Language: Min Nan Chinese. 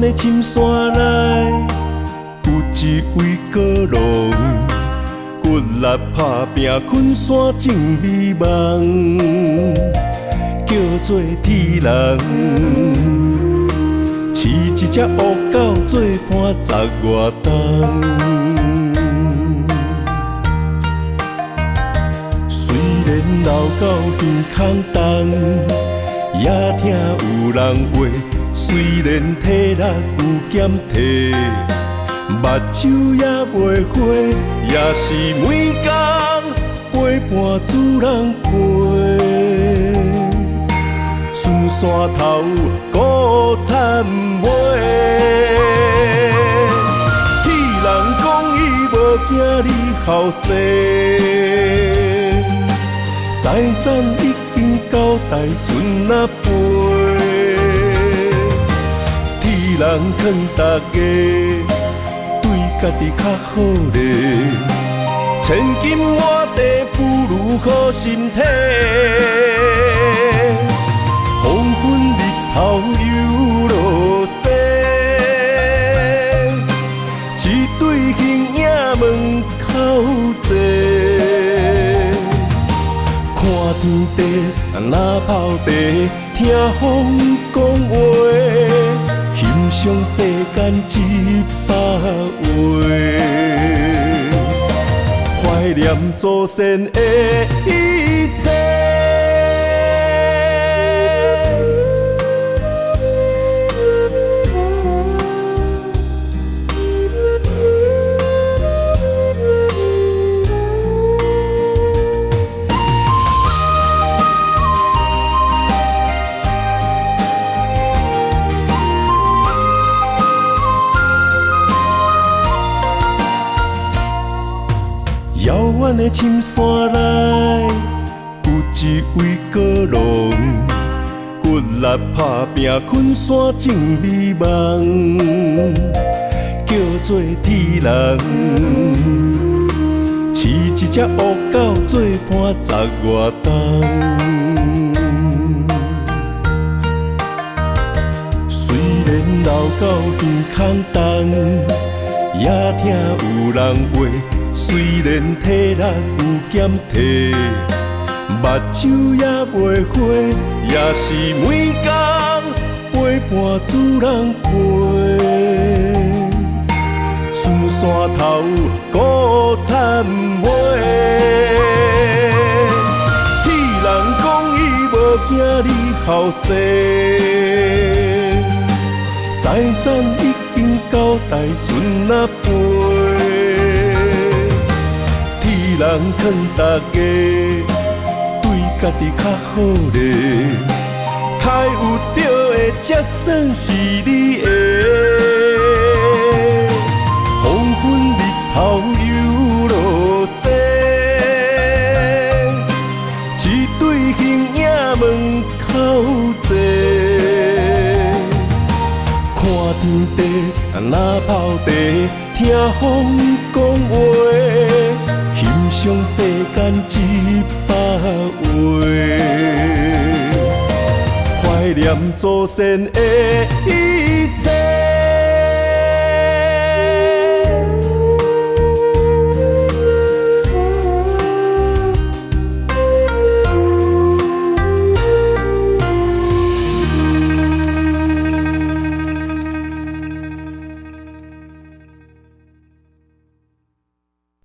的深山內，有一位果農，骨力拍拚囥山種美夢，叫做鐵人，飼一隻烏狗做伴十外冬。雖然老狗耳空重，也聽有人話。雖然體力有減退，目睭也袂花，也是每工陪伴主人陪。巡山頭孤田尾，鐵人講伊無驚你後世，財產已經交代孫仔輩。人勸大家對家己較好咧，千金換地不如好身體。黃昏日頭又落西，一對形影門口坐，看天地若泡茶，聽風講話。欣賞世間一百話，懷念祖先的一切。遙遠的深山內，有一位果農，骨力拍拚囥山種美夢，叫做鐵人，飼一隻烏狗做伴十外冬。雖然老狗耳空重，也聽有人話。雖然體力有減退，目睭也袂花，也是每工陪伴主人陪。巡山頭孤田尾，鐵人講伊無驚你後世，財產已經交代孫仔輩。人勸大家對家己較好咧，開有著的才算是你的。黃昏日頭又落西，一對形影門口坐，看天地若泡茶，聽風講話。欣賞世間一百話，懷念祖先的一切。